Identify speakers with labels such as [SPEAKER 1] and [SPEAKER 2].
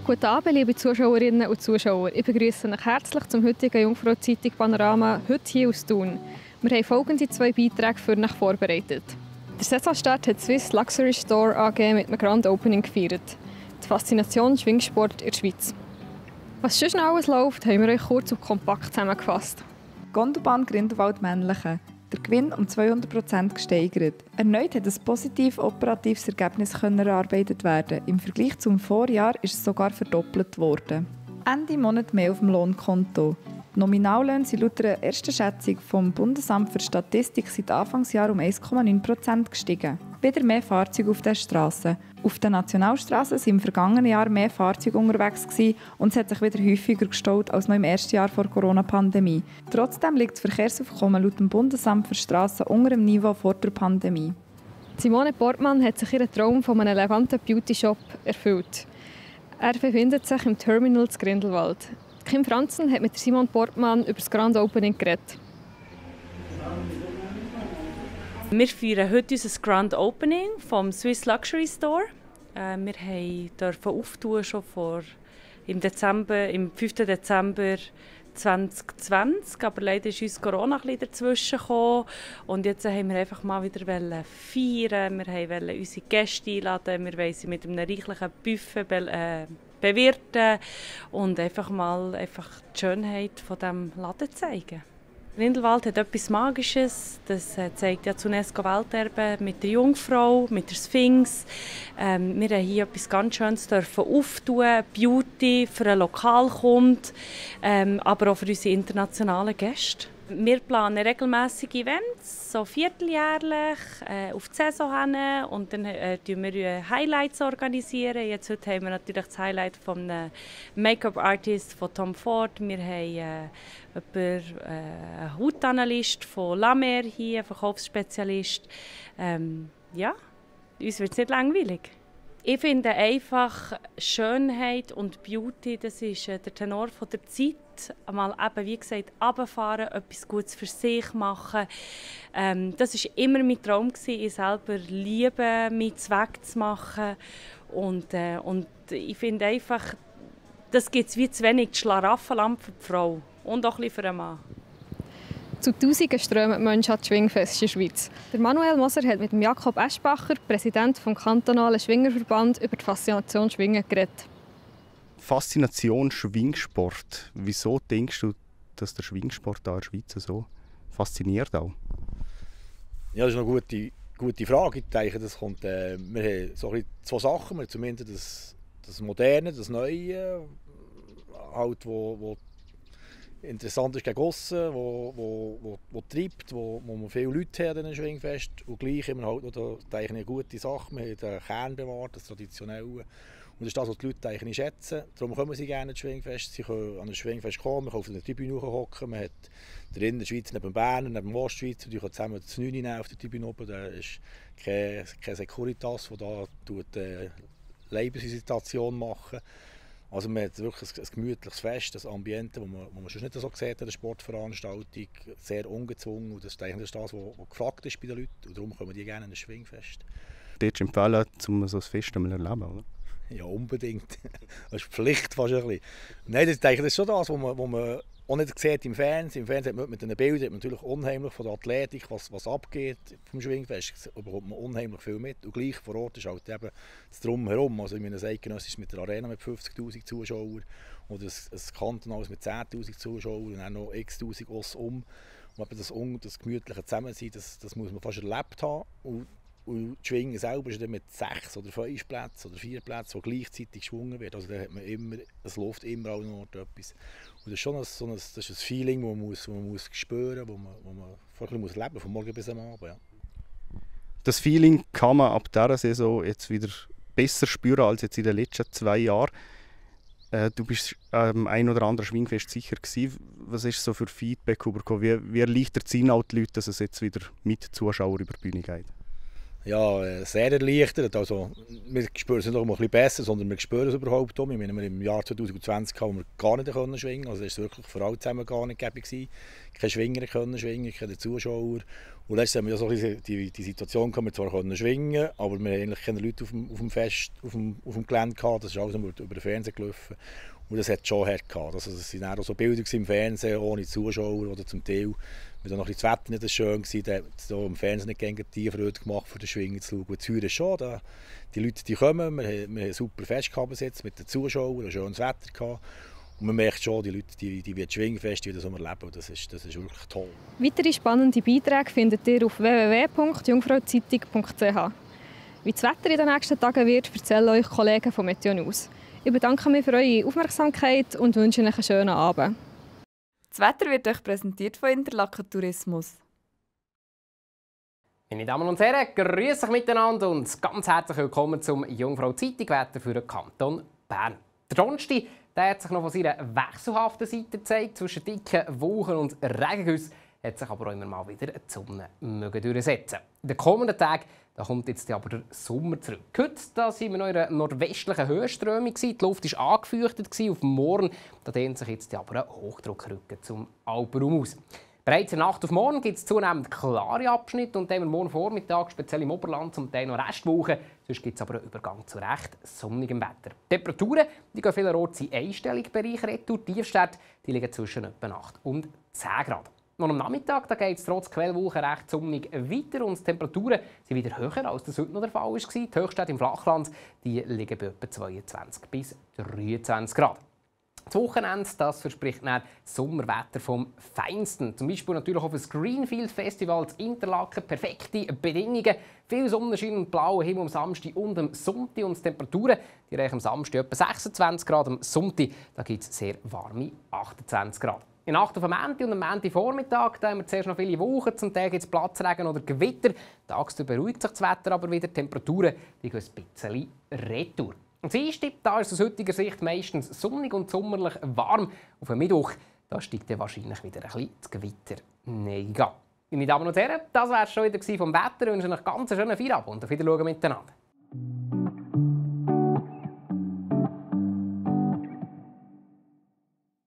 [SPEAKER 1] Guten Abend, liebe Zuschauerinnen und Zuschauer. Ich begrüße euch herzlich zum heutigen Jungfrau-Zeitung Panorama, heute hier aus Thun. Wir haben folgende 2 Beiträge für euch vorbereitet. Der Saisonstart hat Swiss Luxury Store AG mit einem Grand Opening gefeiert. Die Faszination Schwingsport in der Schweiz. Was sonst noch alles läuft, haben wir euch kurz und kompakt zusammengefasst.
[SPEAKER 2] Gondelbahn Grindelwald Männliche. Der Gewinn um 200% gesteigert. Erneut hat ein positiv operatives Ergebnis erarbeitet werden. Im Vergleich zum Vorjahr ist es sogar verdoppelt worden. Ende Monat mehr auf dem Lohnkonto. Die Nominallöhne sind laut der ersten Schätzung vom Bundesamt für Statistik seit Anfangsjahr um 1,9% gestiegen. Wieder mehr Fahrzeuge auf den Strassen. Auf den Nationalstrassen waren im vergangenen Jahr mehr Fahrzeuge unterwegs und es hat sich wieder häufiger gestaut als noch im ersten Jahr vor der Corona-Pandemie. Trotzdem liegt das Verkehrsaufkommen laut dem Bundesamt für Strassen unter dem Niveau vor der Pandemie.
[SPEAKER 1] Simone Portmann hat sich ihren Traum von einem eleganten Beauty-Shop erfüllt. Er befindet sich im Terminal zu Grindelwald. Kim Franzen hat mit Simone Portmann über das Grand Opening geredet.
[SPEAKER 3] Wir feiern heute unser Grand Opening vom Swiss Luxury Store. Wir durften auftun schon im 5. Dezember 2020, aber leider ist uns Corona dazwischen gekommen. Und jetzt wollten wir einfach mal wieder feiern. Wir wollten unsere Gäste einladen, wir wollen sie mit einem reichlichen Buffet bewirten und einfach die Schönheit von diesem Laden zeigen. Grindelwald hat etwas Magisches, das zeigt ja das UNESCO-Welterbe mit der Jungfrau, mit der Sphinx. Wir haben hier etwas ganz Schönes auftun, Beauty für einen Lokalkunden, aber auch für unsere internationalen Gäste. Wir planen regelmässige Events, so vierteljährlich, auf die Saison hin und dann organisieren wir Highlights. Heute haben wir natürlich das Highlight von einem Make-up-Artist von Tom Ford. Wir haben einen Hautanalyst von La Mer hier, einen Verkaufsspezialist. Uns wird es nicht langweilig. Ich finde einfach, Schönheit und Beauty, das ist der Tenor von der Zeit. Einmal eben, wie gesagt, runterfahren, etwas Gutes für sich machen. Das war immer mein Traum. Ich selber liebe, mich wegzumachen. Und ich finde einfach, das gibt es wie zu wenig, die Schlaraffenlampe für die Frau und auch ein bisschen für den Mann.
[SPEAKER 1] Zu Tausenden strömen Menschen an die Schwingfest in der Schweiz. Der Manuel Moser hat mit Jakob Eschbacher, Präsident des kantonalen Schwingerverband, über die Faszination Schwingen geredet.
[SPEAKER 4] Faszination Schwingsport. Wieso denkst du, dass der Schwingsport da in der Schweiz so fasziniert auch?
[SPEAKER 5] Ja, das ist eine gute Frage. Ich denke, wir haben so ein bisschen 2 Sachen. Wir haben zumindest das Moderne, das Neue, halt, wo interessant ist gegen aussen, wo treibt, wo wir viele Leute haben an diesem Schwingfest. Und gleich immer halt noch eine gute Sache. Wir haben den Kern bewahrt, das Traditionelle. Und das ist das, was die Leute eigentlich schätzen. Darum kommen sie gerne ins Schwingfest. Sie können an ein Schwingfest kommen, man kann auf der Tribüne hocken. Man hat der Innerschweiz neben Bern und neben dem Ostschweiz. Die können zusammen das 9 nehmen auf der Tribüne oben. Da ist kein Securitas, der da Leibesvisitation machen. Also man hat wirklich ein gemütliches Fest, ein Ambiente, das man schon nicht so sieht in der Sportveranstaltung, sehr ungezwungen. Und das ist eigentlich das, was gefragt ist bei den Leuten. Und darum kommen die gerne in ein Schwingfest.
[SPEAKER 4] Dir empfehlen, um so ein Fest einmal zu erleben, oder?
[SPEAKER 5] Ja, unbedingt. Das ist Pflicht fast ein bisschen. Nein, das ist schon das, was man auch nicht sieht im Fernsehen. Im Fernsehen hat man mit den Bildern hat man natürlich unheimlich von der Athletik, was abgeht vom Schwingfest, da bekommt man unheimlich viel mit. Und gleich vor Ort ist halt eben das Drumherum. Also in meiner Eidgenössisch mit der Arena mit 50'000 Zuschauern oder ein Kantonales mit 10'000 Zuschauern und dann noch x''000 aussen. Und eben das gemütliche Zusammensein, das muss man fast erlebt haben. Und die Schwingen selber ist dann mit 6 oder 5 Plätzen oder 4 Plätzen, wo gleichzeitig geschwungen wird. Also da hat man immer, es läuft immer an einem Ort etwas. Und das ist schon das ist ein Feeling, das man muss spüren, wo man vor allem leben muss, von morgen bis am Abend. Ja.
[SPEAKER 4] Das Feeling kann man ab dieser Saison jetzt wieder besser spüren als jetzt in den letzten 2 Jahren. Du bist ein oder anderen Schwingfest sicher gewesen. Was ist so für Feedback bekommen? Wie erleichtert es Ihnen auch die Leute, dass es jetzt wieder mit Zuschauern über die Bühne geht?
[SPEAKER 5] sehr erleichtert. Also, wir spüren es nicht noch ein bisschen besser, sondern wir spüren es überhaupt auch. Wir haben im Jahr 2020 wo wir gar nicht schwingen konnten. Also es war wirklich für alle zusammen gar nicht gäbig. Keine Schwinger können schwingen, keine Zuschauer. Und letztes haben wir so die Situation gehabt, wir zwar können schwingen, aber wir hatten eigentlich keine Leute auf dem Fest, auf dem Gelände gehabt. Das ist alles über den Fernsehen gelaufen. Und das hat schon hart gehabt. Also es waren auch so Bilder im Fernsehen ohne Zuschauer oder zum Teil. Wenn noch das Wetter nicht so schön war, dann hat es im Fernsehen nicht gegen die Freude gemacht, für den Schwingen zu schauen. Und zu Hause schon, die Leute die kommen, wir haben super Fest gehabt mit den Zuschauern, ein schönes Wetter gehabt. Und man merkt schon, die Leute, die wollen Schwingfest, die das erleben. Das ist wirklich toll.
[SPEAKER 1] Weitere spannende Beiträge findet ihr auf www.jungfrauzeitung.ch. Wie das Wetter in den nächsten Tagen wird, erzählen euch Kollegen von Meteo News. Ich bedanke mich für eure Aufmerksamkeit und wünsche euch einen schönen Abend.
[SPEAKER 2] Das Wetter wird euch präsentiert von Interlaken Tourismus.
[SPEAKER 6] Meine Damen und Herren, grüß euch miteinander und ganz herzlich willkommen zum Jungfrau Zeitung Wetter für den Kanton Bern. Der Donnerstag hat sich noch von seiner wechselhaften Seite gezeigt. Zwischen dicken Wolken und Regengüssen hat sich aber auch immer mal wieder die Sonne durchsetzen. In den kommenden Tagen kommt jetzt aber der Sommer zurück. Heute waren wir noch in einer nordwestlichen Höhenströmung. Die Luft war angefeuchtet auf dem Morgen. Da dehnt sich jetzt aber ein Hochdruckrücken zum Alpenraum aus. Bereits in der Nacht auf morgen gibt es zunehmend klare Abschnitte und dann am Morgen Vormittag, speziell im Oberland, zum Teil noch Restwochen. Sonst gibt es aber einen Übergang zu recht sonnigem Wetter. Die Temperaturen gehen vielerorts in einstelligen Bereich retour. Die Tiefstwerte zwischen etwa 8 und 10 Grad. Noch am Nachmittag geht es trotz Quellwolken recht sonnig weiter und die Temperaturen sind wieder höher, als das heute noch der Fall war. Die Höchstwerte im Flachland liegen bei etwa 22 bis 23 Grad. Das Wochenende verspricht dann Sommerwetter vom Feinsten. Zum Beispiel natürlich auf das Greenfield Festival in Interlaken. Perfekte Bedingungen. Viel Sonnenschein und blauer Himmel am Samstag und am Sonntag. Und die Temperaturen reichen am Samstag etwa 26 Grad. Am Sonntag gibt es sehr warme 28 Grad. In der Nacht auf den Montag und am Montagvormittag haben wir zuerst noch viele Wolken. Zum Teil gibt es Platzregen oder Gewitter. Tagsüber beruhigt sich das Wetter aber wieder. Die Temperaturen gehen ein bisschen retour. Am Dienstag ist es aus heutiger Sicht meistens sonnig und sommerlich warm. Auf dem Mittwoch steigt dann wahrscheinlich wieder ein bisschen das Gewitter. Nein. Meine Damen und Herren, das war es schon wieder vom Wetter. Ich wünsche euch einen ganz schönen Feierabend und auf Wiedersehen miteinander.